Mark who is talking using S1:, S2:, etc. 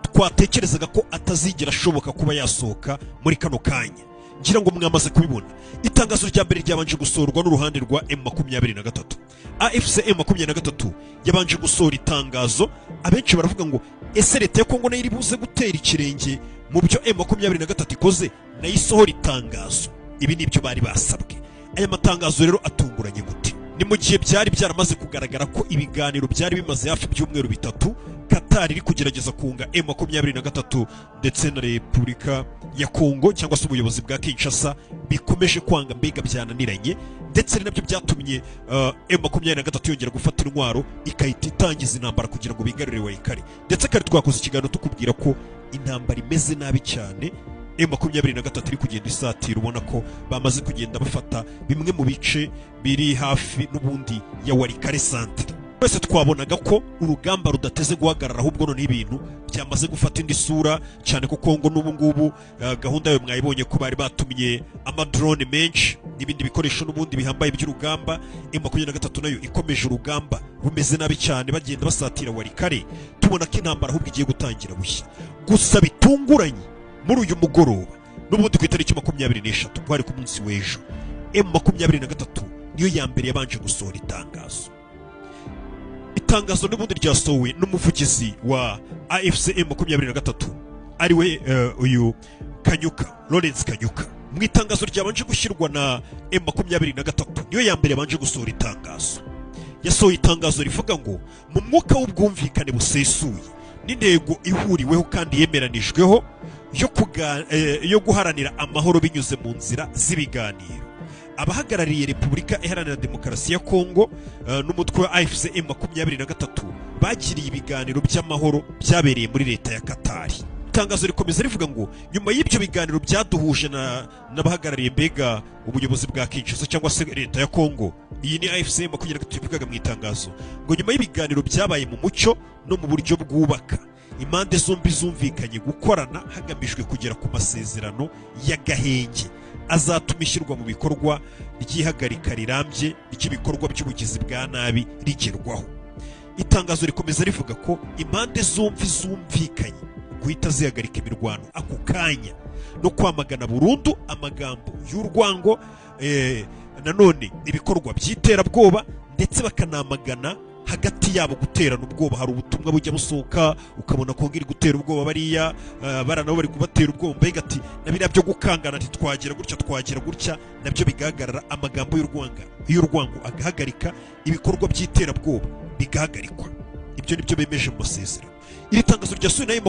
S1: Twatekerezaga ko atazigera ashoboka kuba yasohoka muri kano kanya. Ngira ngo mwamaze kubibona, itangazo rya mbere ryabanje gusohorwa n'uruhande rwa M23. AFC M23 yabanje gusohora itangazo. Abenshi baravuga ngo: "Ese leta ya Kongo nayo iri buze gutera ikirenge mu byo M23 ikoze, nayo isohora itangazo?" Ibi nibyo bari basabwe. Aya matangazo rero atunguranye gute? Ni mu gihe byari byaramaze kugaragara ko ibiganiro byari bimaze hafi ibyumweru 3, Qatar iri kugerageza kunga M23 ndetse na Repubulika ya Kongo cyangwa se ubuyobozi bwa Kinshasa, bikomeje kwanga, mbega byananiranye. Ndetse ari nabyo byatumye M23 yongera gufata intwaro, ikahita itangiza intambara kugira ngo bigarurire Walikale. Ndetse kare twakoze ikiganiro tukubwira ko intambara imeze nabi cyane, M23 iri kugenda isatira, ubona ko bamaze kugenda bafata bimwe mu bice biri hafi n'ubundi ya Walikale centre. Twese twabonaga ko urugamba rudateze guhagarara, ahubwo noneho ibintu byamaze gufata indi sura cyane ko Kongo n'ubu ngubu gahunda yayo mwayibonye ko bari batumye amadrone menshi n'ibindi bikoresho n'ubundi bihambaye by'urugamba. M23 nayo ikomeje urugamba rumeze nabi cyane, bagenda basatira Walikale, tubona ko intambara ahubwo igiye gutangira bushya. Gusa bitunguranye, muri uyu mugoroba n'ubundi ku itariki 23, kwari ku munsi w'ejo, M23 niyo ya mbere yabanje gusohora itangazo. Itangazo n'ubundi ryasohowe n'umuvugizi wa AFC M23, ariwe uyu Kanyuka Lawrence Kanyuka. Mu itangazo ryabanje gushyirwa na M23, niyo ya mbere yabanje gusohora itangazo, yasohoye itangazo rivuga ngo: "Mu mwuka w'ubwumvikane busesuye n'intego ihuriweho kandi yemeranijweho yo guharanira amahoro binyuze mu nzira z'ibiganiro, abahagarariye Repubulika Iharanira Demokarasi ya Kongo n'umutwe wa AFC M23 bagiriye ibiganiro by'amahoro byabereye muri leta ya Katari." Itangazo rikomeza rivuga ngo: "Nyuma y'ibyo biganiro byaduhuje na n'abahagarariye mbega ubuyobozi bwa Kinshasa cyangwa se leta ya Kongo," iyi ni AFC M23 ivugaga mu itangazo, ngo: "Nyuma y'ibiganiro byabaye mu mucyo no mu buryo bwubaka, impande zombi zumvikanye gukorana hagamijwe kugera ku masezerano y'agahenge azatuma ishyirwa mu bikorwa ry'ihagarika rirambye ry'ibikorwa by'ubugizi bwa nabi rigerwaho." Itangazo rikomeza rivuga ko impande zombi zumvikanye guhita zihagarika imirwano ako kanya no kwamagana burundu amagambo y'urwango, nanone ibikorwa by'iterabwoba, ndetse bakanamagana hagati yabo guterana ubwoba. Hari ubutumwa bujya busohoka, ukabona Kongo iri gutera ubwoba bariya, bara nabo bari kubatera ubwoba, mbega ati na biriya byo gukangana, ati twagira gutya, twagira gutya, nabyo bigahagarara, amagambo y'urwango agahagarika, ibikorwa by'iterabwoba bigahagarikwa. Ibyo nibyo bemeje mu masezerano. Iri tangazo ryasohowe na